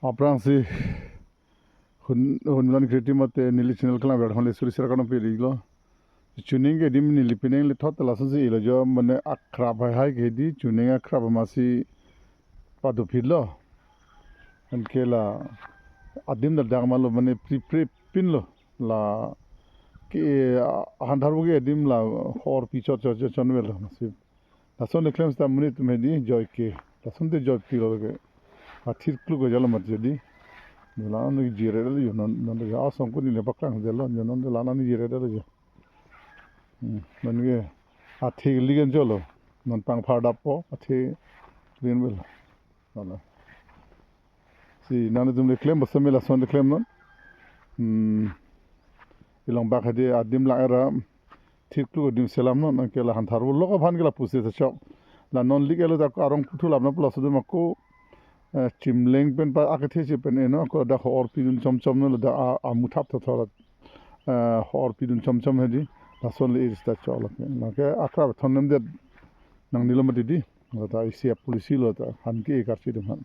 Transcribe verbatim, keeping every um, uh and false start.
Aphrangsi Hun, Hunmilan Creative mate neli channel kelang ver hon le suri sera kono piri lo. Chuning ke adim neli penang le thot lason si ilo jo mane akrap hai hai ke di chuning akrap masi padu phit lo. Anke la adim dak dak malo mane pri pri pin lo. La ke, ah, handar ke adim la hor pi chot chot chot chon vel lo masi. Lason le klem seta monit atum hedi joike. Lason te joike lo ke. Athir kluk jalo mat jadi. Nila anu jire lo jo non non de asong ko nile paklang jalo jo non de la anu jire lo jo. Hmm, non ke athe ligen jalo. Non pangphar dappo athe ligen vel. Nana. Si nangtum le klem basa me lason le klem non. Hmm. Ilong bak hedi adim la era thir kluk adim selam non, anke la handar lo ko phan ke la pusi ta chok. La non lik elo ta arong puthu lam na pula sudun mako, eh, chimleng pen pa akethe si pen eno ko da hor pidun chom chom no la da a, amuthap tho tho la, eh, hor pidun chom chom hedi. Lason le iris ta chok la ke. La ke akrap thon nem det nang nilo mati di. La ta isi a policy lo ta han ke karchi dum han.